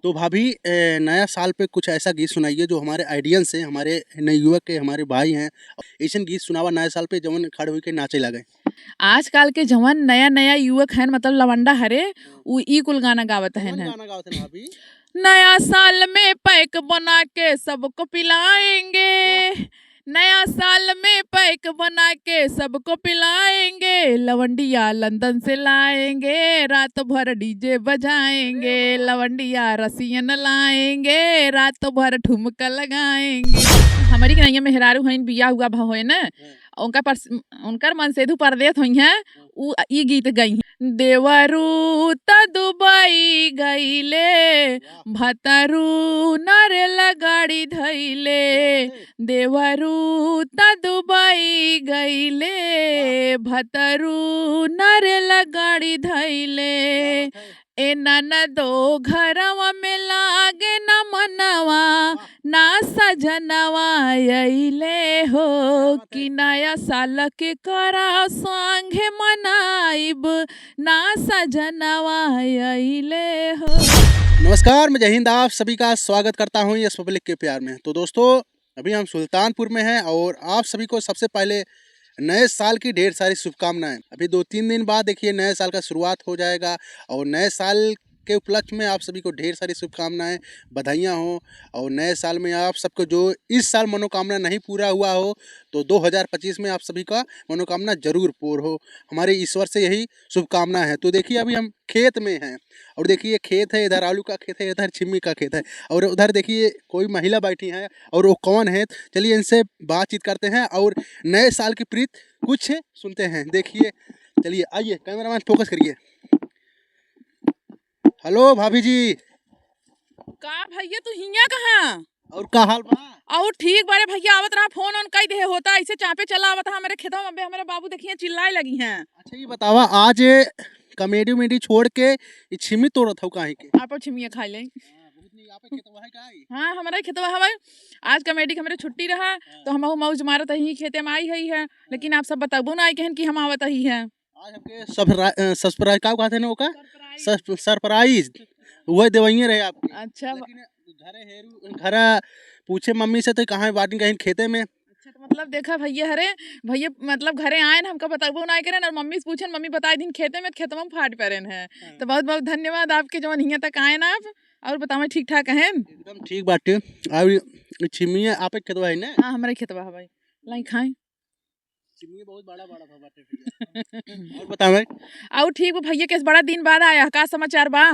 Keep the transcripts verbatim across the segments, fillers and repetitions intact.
तो भाभी, ए, नया साल पे कुछ ऐसा गीत सुनाइए जो हमारे audience हैं, हमारे नए युवक के, हमारे भाई हैं, ऐसन गीत सुनावा नया साल पे जवन खड़ होई के नाचे लागे। आजकल के जवन नया नया युवक हैं, मतलब लवंडा हरे, उ ई कुल गाना गावत हैं कौन ना। गाना गावत हैं भाभी? नया साल में पैक बना के सबको पिलाएंगे। वाह। नया साल में पैक बना के सबको पिलाएंगे, लवंडिया लंदन से लाएंगे, रात भर डीजे बजाएंगे, अरे वाह। लवंडिया रसियन लाएंगे, रात भर ठुमका लगाएंगे। हमरी के नैया मेहरारू हईन, बियाह हुआ भा होए न, हाँ। उनका परस-, उनकर मनसेधू परदेस होइहैं, हाँ। उ ई गीत गइहैं। देवरू त दुबई गइले, वाह। भतरू नरेला गाड़ी धइले। वाह। देवरू त दुबई गइले, वाह। भतरू नरेला गाड़ी धइले। क्या बात है। ए ननदो घरवा में लागे न मनवा, वाह। ना सजनवा अइले हो, क्या बात है। कि नया साल के करा संगे मनाइब, ना सजनवा अइले हो। नमस्कार, मैं जय हिंद, आप सभी का स्वागत करता हूँ यस पब्लिक के प्यार में। तो दोस्तों, अभी हम सुल्तानपुर में हैं और आप सभी को सबसे पहले नए साल की ढेर सारी शुभकामनाएं। अभी दो तीन दिन बाद देखिए नए साल का शुरुआत हो जाएगा और नए साल के उपलक्ष्य में आप सभी को ढेर सारी शुभकामनाएं, बधाइयाँ हो। और नए साल में आप सबको जो इस साल मनोकामना नहीं पूरा हुआ हो, तो दो हज़ार पच्चीस में आप सभी का मनोकामना जरूर पूर्ण हो। हमारे ईश्वर से यही शुभकामना है। तो देखिए, अभी हम खेत में हैं और देखिए, ये खेत है, इधर आलू का खेत है, इधर छिम्मी का खेत है और उधर देखिए, कोई महिला बैठी है और वो कौन है, चलिए इनसे बातचीत करते हैं और नए साल की प्रीत कुछ सुनते हैं। देखिए, चलिए आइए, cameraman focus करिए। हेलो भाभी जी। का भैया, तू हियाँ कहाँ? और का हाल बा? और ठीक बारे भैया, आवत रहा, फोन ऑन कई देहे होता, ऐसे चापे चला आवत रहा हमरे खेतवा में, अबे हमरे बाबू देखिए चिल्लाए लगिहैं। अच्छा, ये बतावा, आज कमेडी उमेडी छोड़ के ये छिमी तोड़त हौ काहे के? आपो छिमिया खाइ लेई। हाँ, बहुत नहीं, आपे खेतवा है का ई? हाँ, हमरे खेतवा हवै। आज कमेडी के हमरे छुट्टी रहा, हाँ। तो हमहू मौज मारत ही खेते में आई है, लेकिन आप सब बताबो ना आई कहन कि हम आवत ही है। आज हमके surpri-, अ, surprise का कहत हैं ना ओका? Surprise। Sir-, surprise। वह देवइये रहे आपके। अच्छा। लेकिन घरे हेरू, घरा पूछे मम्मी से तो कहाँ बाटिन, कहिन खेते में। अच्छा, तो मतलब देखा भैया, हरे भैया, मतलब घरे आएन, हमका बताबो ना करेन और मम्मी से पूछेन, मम्मी बताइ दिन खेते में, खेतवा में फाट परेन है। हाँ। तो बहुत बहुत धन्यवाद आपके जवन हियाँ तक आएन आप। और बतावा, ठीक ठाक हैं? एकदम ठीक बाटे। और ये छिमिया आपे खेतवा है ना? हाँ, हमरे खेतवा है भाई। लाई खाएं। चिमनी बहुत बड़ा बड़ा बा बाटे भैया। और बतावे? और ठीक बा भैया, कैसे बड़ा दिन बाद आया, का समाचार बा?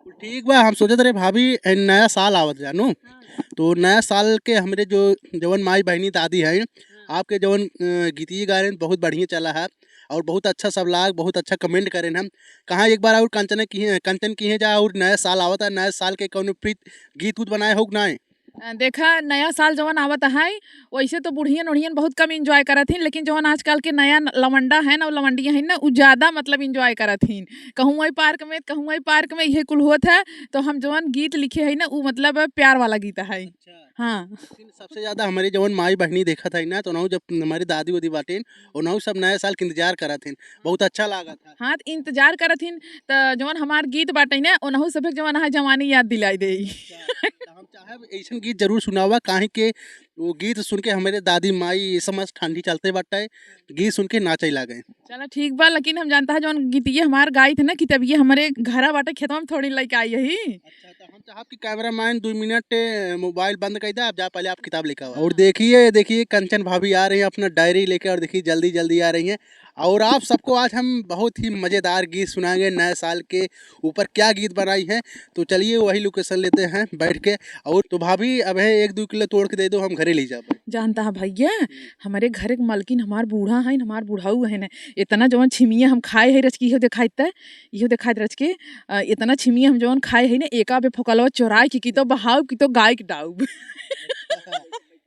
कुल ठीक बा। हम सोचत रहे भाभी, ए, नया साल आवत जानू, हाँ। तो नया साल के हमरे जो जवन माई बहनी दादी हैं, हाँ। आपके जवन, अ, गीतिये गा रहे हैं, बहुत बढ़िया चला है और बहुत अच्छा सब लाग, बहुत अच्छा comment करेन हम। कहाँ एक बार और कंचन की, कंचन किहे जा और नया साल आवत है, नया साल के कौनो प्रीत गीत उत बनाए हो कि नाय? अ, देखा, नया साल जवन आवत है, वैसे तो बुढ़ियन उढ़ियन बहुत कम enjoy करत हिन, लेकिन जवन आजकल के नया न-, लवंडा है ना, वो लवंडिया है ना, उ ज्यादा मतलब enjoy करत हिन। कहूँ वही park में, कहूँ वही park में, इहे कुल होत है, तो हम जवन गीत लिखे है ना, उ मतलब प्यार वाला गीत है। अच्छा। हाँ। लेकिन सबसे ज्यादा हमरे जवन माई बहनी देखत है ना, तो उनहू जब हमरे दादी उदी बाटिन, उनहू सब नया साल के इंतजार करत हिन। बहुत अच्छा लागत है। हाँ, त इंतजार करत हिन, त जवन हमार गीत बाटे ना, उनहू सभे जवन है जवानी याद दिलाई देई। अच्छा, त हम चाहब ऐसन गीत जरूर सुनावा, काहे के वो गीत सुन के हमरे दादी माई ये समझ ठंडी चलते बाटे, गीत सुन के नाचे लागे। चला ठीक बा, लेकिन हम जानता है जवन गीतिये हमार गाइत है ना, कितबिये हमरे घरा बाटे, खेतवा में थोड़ी लइके आई ही। अच्छा, तो हम चाहब कि cameraman दो मिनट, ए, mobile बंद कर दे, आप जा पहले आप किताब लेके आओ। और देखिए, देखिए कंचन भाभी आ रही हैं अपना diary लेके, और देखिए जल्दी जल्दी आ रही हैं। और आप सबको आज हम बहुत ही मजेदार गीत सुनाएंगे, नए साल के ऊपर क्या गीत बनाई हैं। तो चलिए वही location लेते हैं बैठ के। और तो भाभी, अब है एक दो किलो तोड़ के दे दो, हम घरे ले जाबे। जानता है भैया, हम्म। हमारे घर के मालकिन हमार बूढ़ा है, हमार बुढ़ऊ है ना, इतना जवन छिमिया हम खाए है रचकी, इहो देखाइत है, इहो देखाइत रचके, अ, इतना छिमिया हम जवन खाए है ना, एका बे फोकलवा चोराए की, की तो बहाव, की तो गाय के डाउब।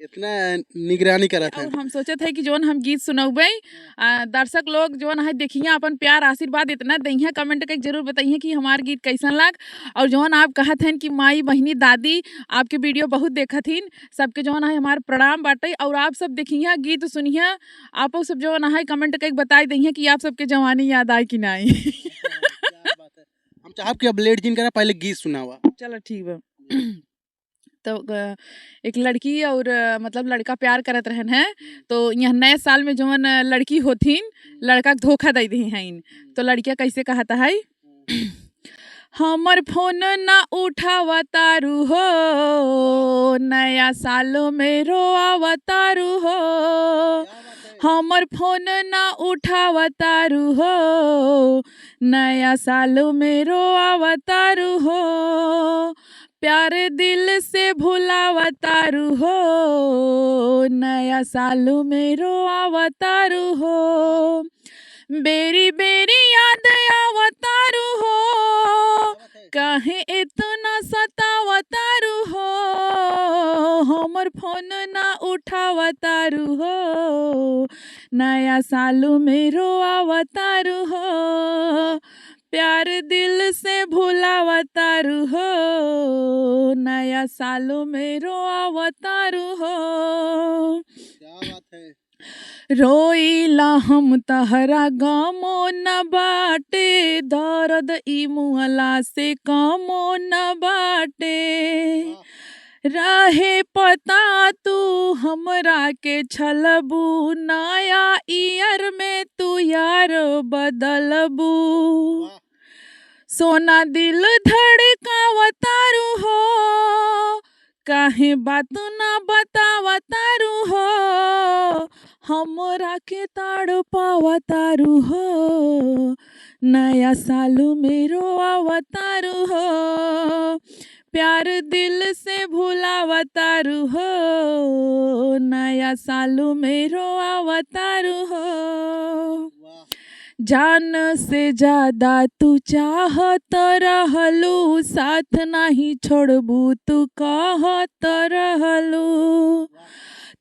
इतना निगरानी करत और हैं। हम सोचत है कि जौन हम गीत सुनौबे, आ, दर्शक लोग जौन है देखिया, अपन प्यार आशीर्वाद इतना दइहा, comment करके जरूर बताइए कि हमार गीत कैसन लाग। और जौन आप कहत हैं कि माई, बहिनी, दादी आपके video बहुत देखत हिन, सबके जौन है हमार प्रणाम बाटे। और आप सब देखिया, गीत सुनिया, आपो सब जौन है comment करके बताई दइहा कि आप सबके जवानी याद आए कि नाई। क्या बात है। हम चाहब कि अब लेट जिन करा, पहले गीत सुनावा। चलो ठीक बा। तो, अ, एक लड़की और, अ, मतलब लड़का प्यार करत रहन है, हम्म। तो यहाँ नए साल में जवन, अ, लड़की होथिन, हम्म। लड़का के धोखा दे दे हैं, हम्म। तो लड़किया कैसे कहता है? हम्म। "हमर फोन ना उठावतारू हो, नया साल में रोआवतारू हो, क्या बात है। हमर फोन ना उठावतारू हो, नया साल में रोआवतारू हो, प्यार दिल से भुलावतारू हो, नया साल में रोआवतारू हो, बेरी बेरी याद आवतारू हो, काहे इतना सतावतारू हो, हमर फोन ना उठावतारू हो, नया साल में रोआवतारू हो, प्यार दिल से भुलावतारू हो, नया साल में रोआवतारू हो।" क्या बात है। "रोइला हम तहरा गमो न बाटे, दर्द ई मुअला से कमो न बाटे। वाह। रहे पता तू हमरा के छलबू, नया ईयर में तू यार बदलबू। वाह। सोना दिल धड़कावतारू हो, काहे बात ना बतावतारू हो, हमरा के तड़पावतारू हो, नया साल में रोआवतारू हो, प्यार दिल से भुलावतारू हो, नया साल में रोआवतारू हो।" वाह। जान से ज्यादा तू चाहत रहलू, साथ नाही छोड़बू तू कहत रहलू।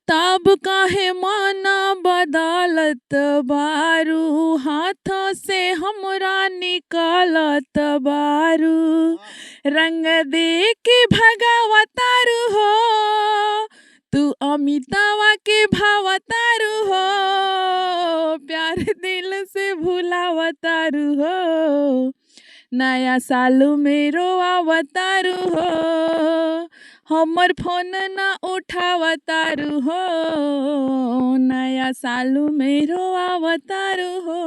तब काहे मन बदलत बारू, हाथ से हमरा निकालत बारू। रंग दे के भगावतारू हो, तू अमितावा के भावतारू हो, प्यार दिल से भुलावतारू हो, नया साल में रोआवतारू हो, हमर फोन ना उठावतारू हो, नया साल में रोआवतारू हो।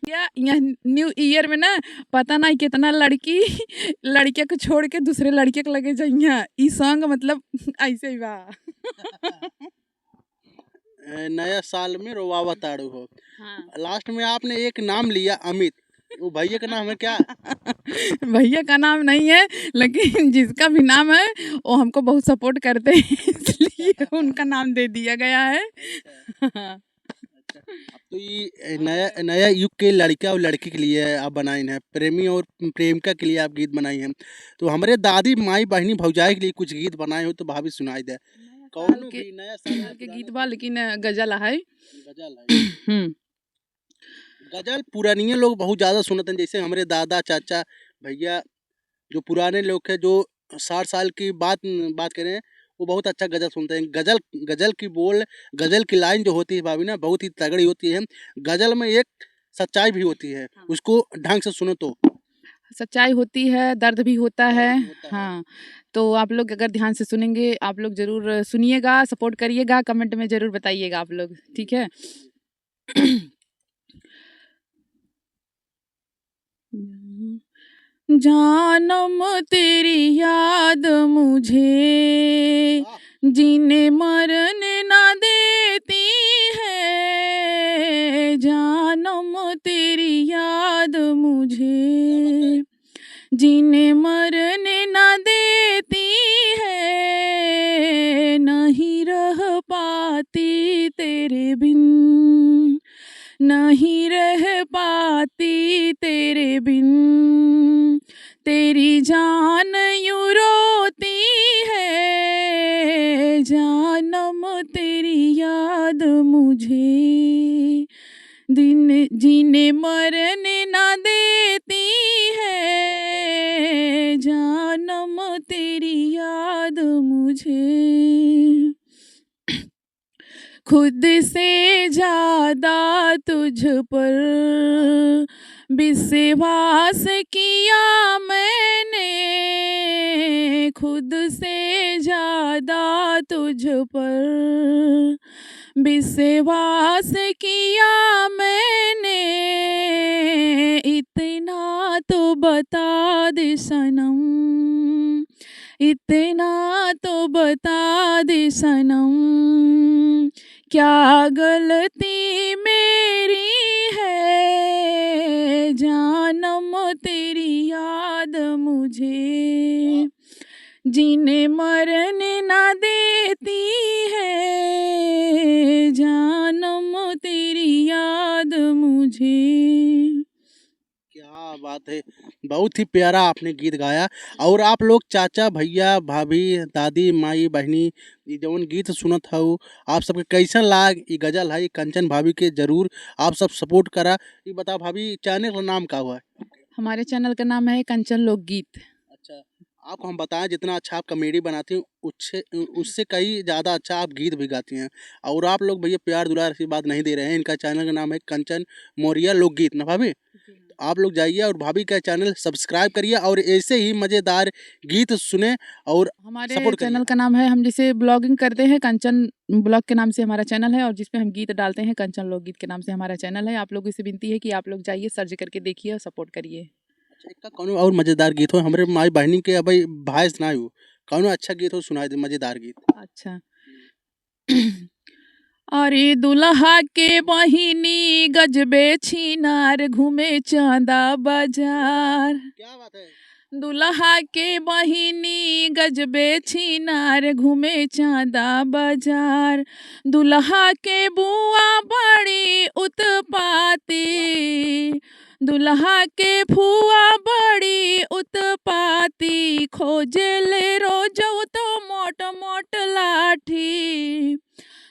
या, या न्यू ईयर में ना पता नहीं कितना लड़की लड़किया को छोड़ के दूसरे लड़के के लगे जइया। ई सॉन्ग मतलब ऐसे ही बा। ए, नया साल में रोवावताड़ू हो। हाँ। लास्ट में आपने एक नाम लिया, अमित। वो भैया का नाम है क्या? भैया का नाम नहीं है, लेकिन जिसका भी नाम है, वो हमको बहुत सपोर्ट करते हैं, इसलिए उनका नाम दे दिया गया है। अच्छा। हाँ। अच्छा। अब तो ये, ए, नया, नया युग के लड़का और लड़की के लिए आप बनाइन हैं, प्रेमी और प्रेमिका के लिए आप गीत बनाई हैं। तो हमरे दादी, माई, बहिनी, भौजाई के लिए कुछ गीत बनाए हो तो भाभी सुनाई दे। नया कौनो साल के, भी नया साल साल के पुराना गीत बा, कोई लेकिन गजल है। गजल है। हम्म। गजल पुरानिया लोग बहुत ज्यादा सुनत हैं, जैसे हमरे दादा, चाचा, भैया, जो पुराने लोग हैं, जो साठ साल की बात, बात करें, वो बहुत अच्छा गजल सुनते हैं। गजल, गजल की बोल, गजल की लाइन जो होती है भाभी ना, बहुत ही तगड़ी होती है। गजल में एक सच्चाई भी होती है, हाँ। उसको ढंग से सुनो तो। सच्चाई होती है, दर्द भी होता दर्द है। भी होता है। हाँ, तो आप लोग अगर ध्यान से सुनेंगे, आप लोग जरूर सुनिएगा, सपोर्ट करिएगा, कमेंट में जरूर बताइएगा आप लोग, ठीक है? जानम तेरी याद मुझे वाह। जीने मरने ना देती है, जानम तेरी याद क्या बात है। मुझे जीने मरने ना देती है, नहीं रह पाती तेरे बिन, नहीं रह पाती तेरे बिन, तेरी जान यूं रोती है, जानम तेरी याद मुझे दिन जीने मरने ना देती है, जानम तेरी याद मुझे। खुद से ज्यादा तुझ पर विश्वास किया मैंने, खुद से ज्यादा तुझ पर विश्वास किया मैंने। इतना तो बता दे सनम, इतना तो बता दे सनम, क्या गलती मेरी है जानम, तेरी याद मुझे जीने मरने ना देती है जानम, तेरी याद मुझे। क्या बात है, बहुत ही प्यारा आपने गीत गाया। और आप लोग चाचा, भैया, भाभी, दादी, माई, बहिनी, ये जौन गीत सुनत हऊ, आप सबके कैसन लाग ई गजल है, कंचन भाभी के जरूर आप सब सपोर्ट करा। ये बताओ भाभी, चैनल का नाम का हुआ है? हमारे चैनल का नाम है कंचन लोकगीत। अच्छा, आपको हम बताएं, जितना अच्छा आप कॉमेडी बनाती हैं, उससे, उससे कई ज़्यादा अच्छा आप गीत भी गाती हैं। और आप लोग भैया प्यार दुलार आशीर्वाद नहीं दे रहे हैं। इनका चैनल का नाम है कंचन मौर्या लोकगीत ना भाभी? जी हाँ। आप लोग जाइए और भाभी का चैनल सब्सक्राइब करिए और ऐसे ही मज़ेदार गीत सुने और हमारे सपोर्ट करिए। चैनल का नाम है, हम जैसे ब्लॉगिंग करते हैं, कंचन ब्लॉग के नाम से हमारा चैनल है और जिसपे हम गीत डालते हैं, कंचन लोकगीत के नाम से हमारा चैनल है। आप लोगों से विनती है कि आप लोग जाइए, सर्च करके देखिए और सपोर्ट करिए। अच्छा, एक का कौनो और मज़ेदार गीत हो, हमरे माई बहिनी के अब भाई सुनाई हो, कौनो अच्छा गीत हो सुनाई दे, मज़ेदार गीत। अच्छा। अरे दुल्हा के बहिनी गजबे छिनार घूमे चांदा बाजार। क्या बात है। दुल्हा के बहिनी गजबे छिनार घूमे चांदा बाजार। दुल्हा के बुआ बड़ी उत्पाती, दुल्हा के फुआ बड़ी उत्पाती, खोजेले रोजौ तो मोट मोट लाठी।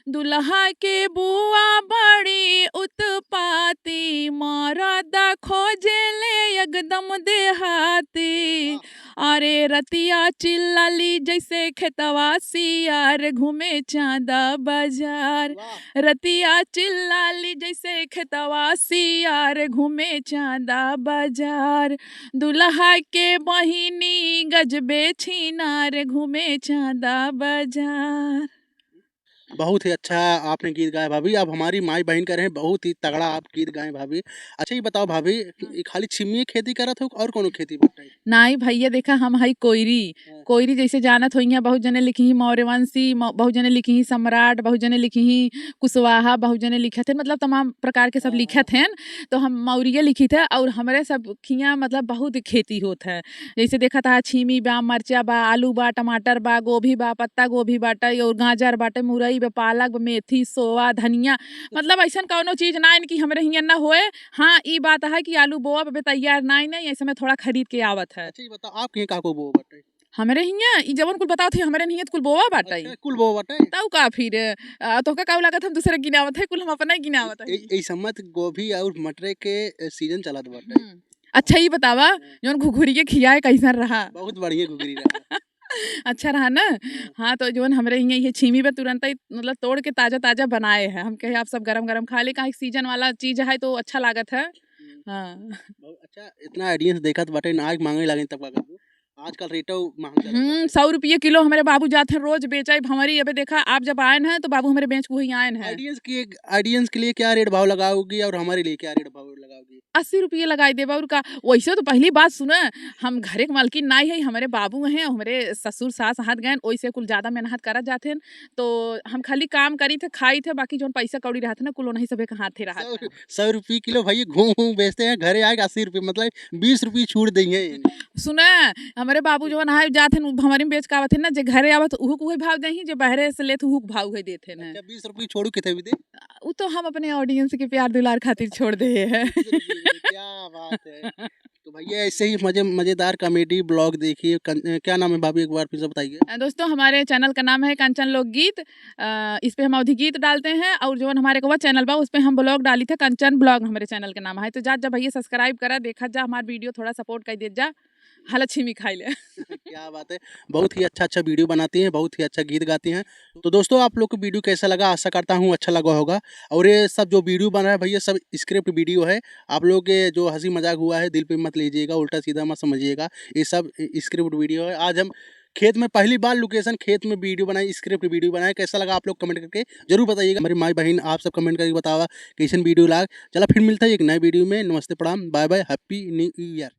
दुल्हा के बुआ बड़ी उत्पाती, मरद खोजेले एकदम देहाती। वाह। अरे रतिया चिल्लाली जैसे खेतवा सियार, घूमे चांदा बाजार। वाह। रतिया चिल्लाली जैसे खेतवा सियार, घूमे चांदा बाजार। दुल्हा के बहिनी गजबे छिनार, घूमे चांदा बाजार। बहुत ही अच्छा आपने गीत गाया भाभी। आप हमारी माई बहिन कह रहे हैं, बहुत ही तगड़ा आप गीत गाए भाभी। अच्छा, ये बताओ भाभी, हाँ। ये खाली छिम्मी खेती करत हो और कौनो खेती बाटे? नाई भैया, देखा, हम हई कोयरी। हाँ। कोयरी जैसे जानत होइहें, बहुत जने लिखिहीं मौर्यवंशी, मौ-, बहुत जने लिखिहीं सम्राट, बहुत जने लिखिहीं कुशवाहा, बहुत जने लिखत हैं, मतलब तमाम प्रकार के सब हाँ। लिखत हैं। तो हम मौर्य लिखित है और हमरे सब खियाँ मतलब बहुत खेती होत है। जैसे देखत हा, छीमी बा, मरचा बा, आलू बा, टमाटर बा, गोभी बा, पत्ता गोभी बाटे और गाजर बाटे, मुरई बा, पालक बा, मेथी, सोआ, धनिया, मतलब अइसन कौनो चीज नाइन कि हमरे हियाँ न होए। हाँ, ई बात है कि आलू बोआ बे तैयार नाइन है, ऐसे में थोड़ा खरीद के आवत है। अच्छा, ये बताओ, आपके यहाँ का को बोआ बाटे? हमरे हियाँ ई जवन कुल बतावत है, हमरे हियाँ त कुल बोआ बाटे। अच्छा, कुल बोआ बाटे? तउ का फिर, अ, तोहका का लागत हम दूसरे गिनावत है, कुल हम अपना ही गिनावत है। ए-, ए-, ए समय त गोभी और मटर के, ए, सीजन चलत बाटे। हम्म। अच्छा, ई बतावा, हाँ। जौन घुघुरी के खियाए कैसन रहा? बहुत बढ़िया घुघुरी रहा। अच्छा रहा ना? हाँ। हाँ, तो जौन हमरे हियाँ ये छीमी बा, तुरंत ही मतलब तोड़ के ताजा ताजा बनाए है। हम कहे आप सब गरम गरम खा ले, काहे सीजन वाला चीज है तो अच्छा लागत है। हम्म। हाँ। बहुत अच्छा, इतना ऑडियंस देखत बाटे, नाक मांगे लागे तब का करबू? आजकल रेटो महंग चल हम्म, रहा है। सौ रुपये किलो हमरे बाबू जात हैं रोज बेचे भंवरी। अबे देखा, आप जब आए हैं तो बाबू हमरे बेच के वही आए हैं। ऑडियंस की, ऑडियंस के लिए क्या रेट भाव लगाओगी और हमारे लिए क्या रेट भाव लगाओगी? अस्सी रुपये लगाई देबा और का। वैसे तो पहली बात सुना, हम घरे के मालकिन नाई है, हमरे बाबू हैं, हमरे ससुर सास हाथ गए, वैसे कुल ज्यादा मेहनत करत जात हैं। तो हम खाली काम करी थे, खाई थे, बाकी जौन पैसा कौड़ी रहत ना, कुल उन्हीं सभे के हाथे रहत सौ, है। सौ रुपये किलो भैया घूम घूम बेचते हैं, घरे आए अस्सी रुपये, मतलब बीस रुपये छूट देंगे। सुना, हमरे बाबू जौन आए जात हैं, भंवरी में बेच के आवत हैं ना, जे घरे आवत उहू के उहे भाव देही, जे बहरे से लेत उहू के भाव उहे देत हैं ना। अच्छा, बीस रुपये छोड़ू किथे भी दे? उ तो हम अपने ऑडियंस के प्यार दुलार खातिर छोड़ दे हैं। क्या बात है। तो भैया ऐसे ही मजे, मजेदार कॉमेडी ब्लॉग देखिए। कन-, क्या नाम है भाभी, एक बार फिर से बताइए। अ, दोस्तों, हमारे चैनल का नाम है कंचन लोकगीत। अ, इस पे हम अवधी गीत डालते हैं और जौन हमारे को चैनल बा, उस पे हम ब्लॉग डाली थे, कंचन ब्लॉग हमारे चैनल का नाम है। तो जा, जा भैया सब्सक्राइब करा, देखा जा हमार वीडियो, थोड़ा सपोर्ट कर दे जा। हला छीमी खाई ले। क्या बात है, बहुत ही अच्छा अच्छा वीडियो बनाती हैं, बहुत ही अच्छा गीत गाती हैं। तो दोस्तों, आप लोग को वीडियो कैसा लगा, आशा करता हूँ अच्छा लगा होगा। और ये सब जो वीडियो बन रहा है भैया, सब स्क्रिप्ट वीडियो है। आप लोग के जो हंसी मजाक हुआ है, दिल पे मत लीजिएगा, उल्टा सीधा मत समझिएगा, ये सब स्क्रिप्ट वीडियो है। आज हम खेत में पहली बार लोकेशन, खेत में वीडियो बनाई, स्क्रिप्ट वीडियो बनाए। कैसा लगा आप लोग कमेंट करके जरूर बताइएगा। हमारी माई बहन आप सब कमेंट करके बतावा कैसन वीडियो लाग। चला फिर मिलता है एक नए वीडियो में। नमस्ते, प्रणाम, bye bye, happy new year.